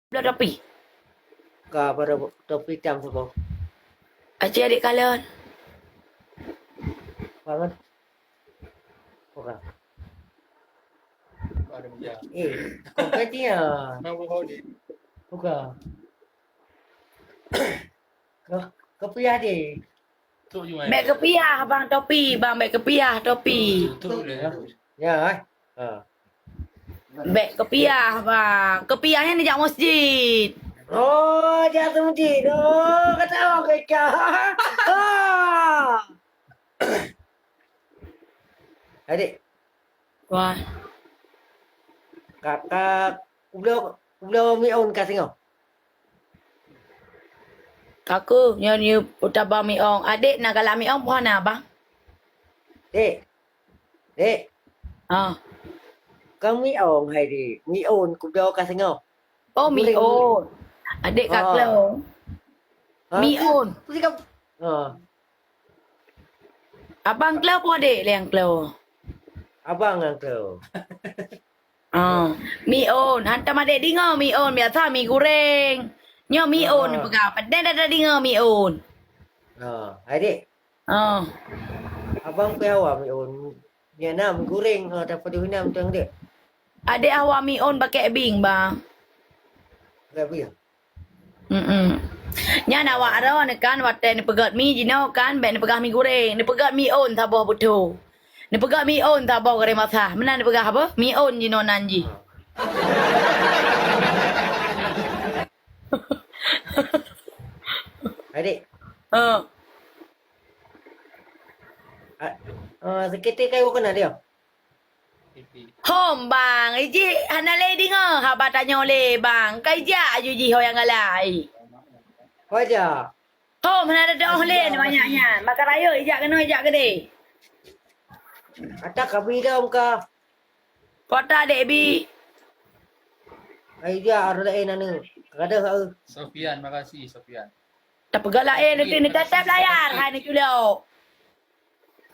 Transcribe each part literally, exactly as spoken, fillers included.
Bloe topi. Ka pada topi itam saboh. Aci adik kalon. Bangat. Oke. Eh, kau kecil ya. Oke. Kau, kau payah deh. Bèk keupiah bang topi, bang bèk keupiah topi. Ya, eh. Ha. Bèk keupiah bang. Keupiah nyan jak masjid. Oh, jak masjid. Oh, kata orang kecah. Ha. Adik. Wah. Kakak, ubloe, ubloe miôn ka singoh. Kaku, nyoe, nyoe utaba miôn. Adik na galak miôn, peue hana, bang? Dek. Dek. Ah. Ka miôn hai dek. Miôn kubloe ka singoh. Oh, miôn. Adik ka kleu. Ha. Miôn. Peue sikap? Ha. Abang kleu peue adik lé nyang kleu? Abang nyang kleu. Ah, miôn. Hantom adik deungoe miôn, biasa mi goreng. Nyoe miôn neupeugah. Padahai dah deungoe miôn. Ha, adik. Ah. Abang pih hawa miôn. Nyan na mi goreng, ha, tapajoh inam teuh dek. Adik hawa miôn bakek bing, bang. Bakek bing. Mm-mm. Nyan awak droeneuh kan, watèe neupeugöt mi jinoe kan, bèk neupeugah mi goreng, neupeugöt miôn saboh beutôi. Neupeugöt miôn saboh goreng basah. Meunan neupeugah apa? Miôn jinoe nan jih. Adik. Ha. A-, ah, seketek kayu kena dia. Hom bang, ijih hana lé deungoe haba tanyoe lé bang. Ka ijak aju jih ho nyang galak. Ho jak? Hom hana teudoh lé banyak nyan. Baka rayeuk ijak keunoe ijak keudeh. Ata ka bidom ka. Kota dek bi. Ai jak arah laén aneuk. Ka deuh, eh. Sofian, makasih Sofian. Tapi galak eh nanti ni tetap layar hai ni culok.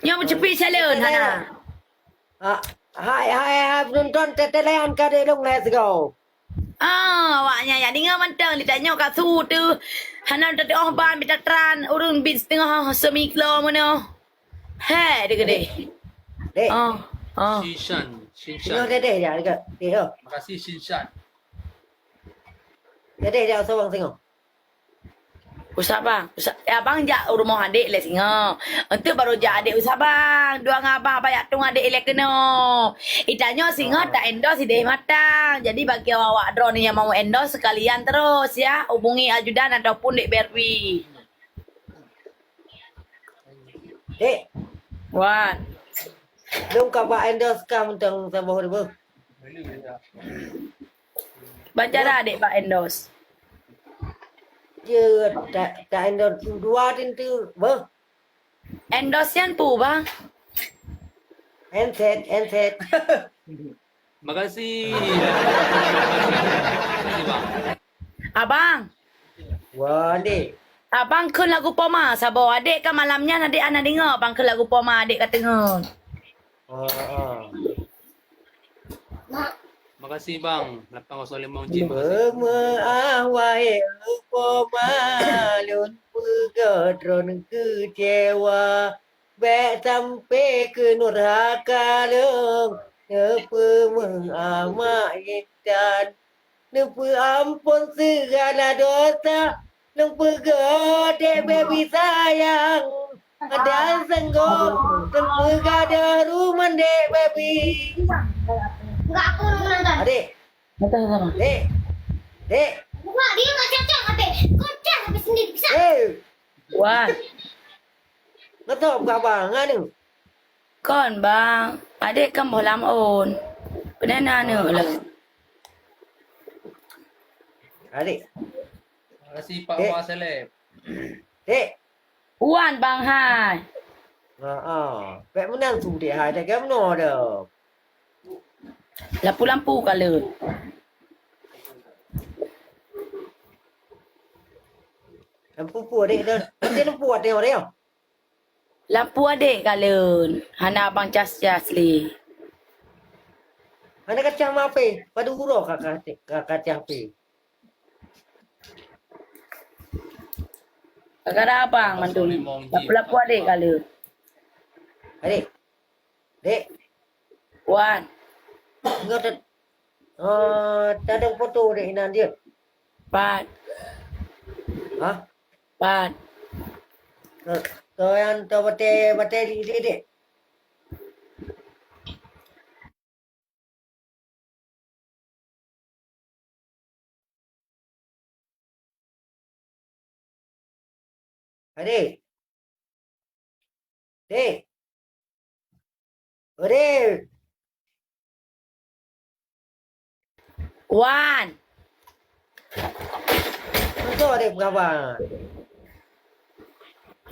Nyoe meucupi salon hana. Ah, hai, hai, hai, penonton, teuntèe layan ka dek lôn hai sigoe. Ah, awak nyan ya deungoe mantong, di tanyoe ka su teuh. Hana teutuoh ban, bita tran, ureueng bit siteungoh semi kilo meunoe. He, dek dek. Dek. Ah, ah. Shinshan, Shinshan. Singoh dedeh ya dekat. Dek, oh. Makasih Shinshan. Dedeh ya sawang singoh. Usah bang, usah, eh, abang jak u rumoh adek lé singoh. Enteuk baru jak adek usah bang. Dua ngon abang, abang jak tueng adek ilèe keunoe. Itanyoe singoh ta endorse ideh matang. Jadi bagi awak droeneuh nyang mau endorse sekalian terus ya, hubungi ajudan ataupun dek Berbi. Dek. Wan. Lôn ka bak endorse ka mantong saboh ribu. Bancara dek bak endorse. Dia tak, tak endorse dua tentu. Beuh. Endorse nyan pu bang. Handset, handset. Makasih. Makasih bang. Abang. Wah, dek. Abang kheun lagu Poma saboh. Adek kan malam nyan adek hana deungoe abang kheun lagu Poma adek ka teungeut. Ah, ah. Makasih bang, lapan kosong lima Uncik, makasih. Peumeah wahé Poma, lôn peugah droen keucewa. Bèk sampoe keu nurhaka lôn, neupeumeu'ah mak intan. Neupeuampon sigala dosa, neupeugah dek baby sayang. Dan sanggob neupeugah daru mandek baby. Enggak, aku mau nonton. Adik. Nonton sama. Dek. Dek. Wah, dia nggak cocok, Adik. Kocak habis sendiri, bisa. Eh. Wah. Ngetop keu abang, ngan ni. Kon bang, adek kan boh lam ôn. Peunan na aneuk lom. Adik. Makasih Pak Dek. Wah Seleb. Dek. Wan bang hai. Ha ah. Pek meunan su dek hai dah gamno dah. Lampu-lampu ka leuet. Lampu pu dek dah. Nanti lampu ada orang. Lampu adek ka lôn, hana abang cas-cas lé. Hana kacang ma H P, padum uroe ka, ka, ka kacang H P. Gara-gara abang mandum. Lapor-lapor adék ka lheueh. Adék. Dek. Wan. Enggak ada. Eh, tadong foto dek inan dia. Pat. Hah? Pat. Tuh, tuh yang tuh bate bate di di dek. Adék. Dek. Adék. Wan. Betul adék peugah.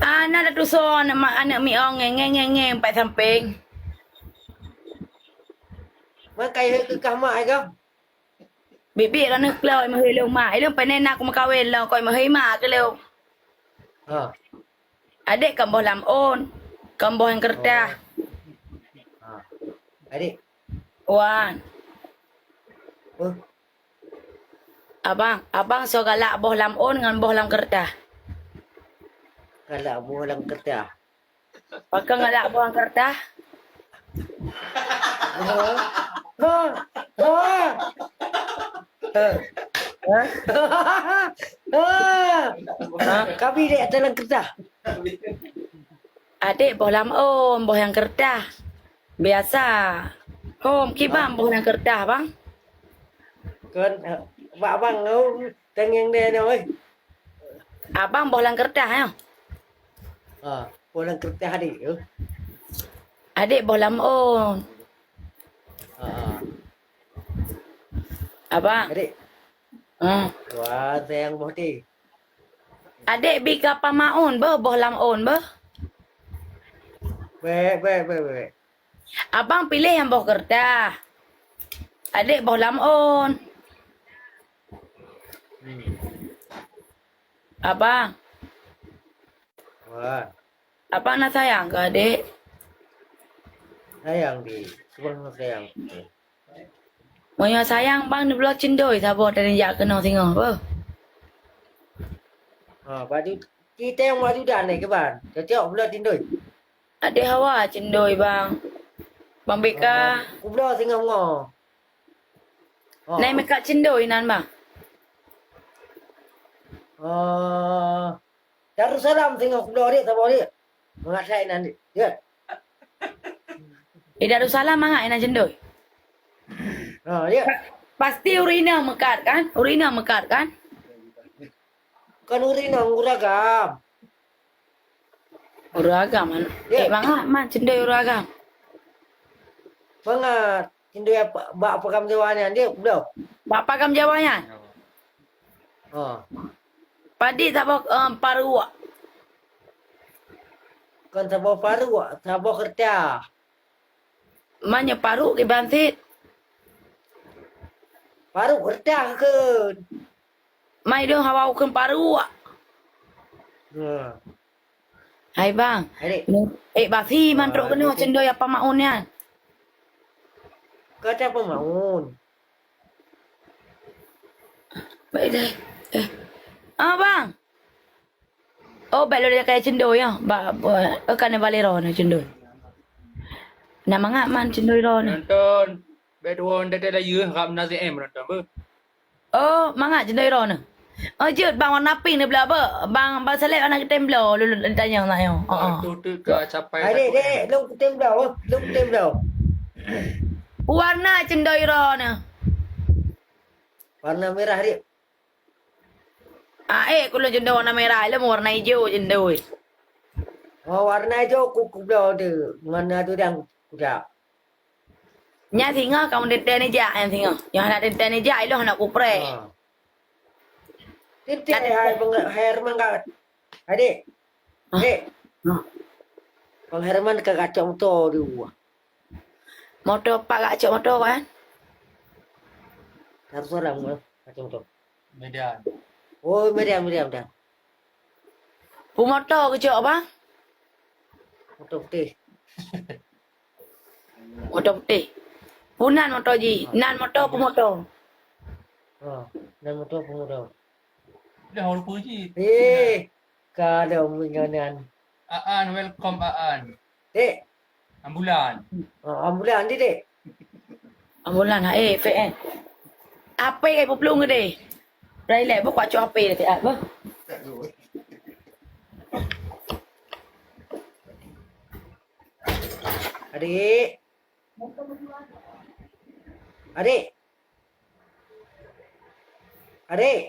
Ah, na datusoe aneuk ma-, aneuk miong nge, nge, nge, nge, pat sampéng. Makai he keu kah mak ai gam. Biet-biet droeneuh keu lôn, meuhôi lôn mak. Ilôn pane na kumeukawen lôn, kon meuhôi mak keu lôn. Ha. Adék kon boh lam ôn, kon boh nyang keureutah. Ha. Adék. Wan. Peue? Abang, abang soe galak boh lam ôn ngon boh lam keureutah? Galak boh lam keureutah. Pakon galak boh lam keureutah? Ha? Ha? Ha? Ha? Ha? Kabi dek ata lam keureutah. Adék boh lam ôn, boh nyang keureutah. Biasa. Hom, kiban boh nyang keureutah, bang? Kon, eh, bak abang, oh, tengeng deh, deh, oi. Abang boh lam keureutah, ya? Ah, boh lam keureutah adék, oh. Adék boh lam ôn. Ah, ah. Abang. Adék. Hmm. Wah, sayang boh ti. Adék bi ka pamaun beuh, boh lam ôn beuh. Bèk, bèk, bèk, bèk. Abang piléh nyang boh keureutah. Adék boh lam ôn. Hmm. Abang. Wah. Abang na sayang keu adék? Sayang di, cuma sayang. Meunyoe sayang bang neubloe cindoi saboh dan jak keunoe singoh beuh. Ha, baju kita yang baju dan ni ke ban. Cocok bloe cindoi. Ada hawa cindoi bang. Bang B K. Ha, kubloe singoh ngo. Ha. Nai meukat cindoi nan bang. Ha. Darussalam singoh kubloe dek saboh dek. Mangat sai nan dek. Ya. Di Darussalam mangat inan cindoi. Ha, ya. Pa-, pasti ureueng inong meukat kan? Ureueng inong meukat kan? Bukan ureueng inong, ureueng agam. Ureueng agam kan? Ya. Eh, mangat man cindoi ureueng agam. Mangat. Cindoi apa, bak pagam Jawa nyan, dia belum. Bak pagam Jawa nyan? Oh. Padit saboh, em, paruek. Kon saboh paruek, saboh keureutah. Manyang paruek kiban cit. Paruek keureutah keun. Mai dong hawa ukeun paruek. Ha. Hai bang. Hai, dek. Eh, basi man trok keunoe cendoi apa maun nyan? Kata apa maun? Baik deh. Eh. Ah, bang. Oh, bèk lôn lakèe cendoi ya. Ba, ba, eh, kan balero na cendoi. Na mangat man cendoi ro na. Nonton. Bèk tuwon teutée layeue rab na C M nonton beuh. Oh, mangat cendoi ro na. Oh, jeuet bang warna pink na bla beuh. Bang, bang Saleh warna kutem blo lôn, lôn tanyong na yo. Oh, oh. Tu tu ka capai. Hai dek, dek, lôn kutem blo, lôn kutem blo. Warna cendoi ro na. Warna merah dek. Ah, eh, kulôn cendoi warna merah, lôn warna ijo cendoi. Oh, warna ijo ku, kubloe tu. Warna tu dang kuda. Nyan singoh kamoe teuntèe neujak nyan singoh. Nyoe hana teuntèe neujak, ilôn hana kupreh. Ah. Teuntèe hai bang, hai Herman ka. Adik. Ah. Dek. Ah. Bang Herman ka gacok moto di luwa. Moto, pak gacok moto kan? Satu orang gacok moto. Medan. Oh, Medan, Medan, Medan. Peue moto geucok, bang? Moto putih. Moto putih. Peue nan moto jih? Nan moto, peue moto? Oh, nan moto, peue moto? Dah, orang pun cit. Eh. Ka ada umur nyonan. Aan, welcome Aan. Dek, Ambulan. ha, ambulan ni dek. Ambulan ha eh fek eh. Apa yang ibu pelung deh? Rai lek bu kuat cok apa deh ah. Adik. Adik. Adik.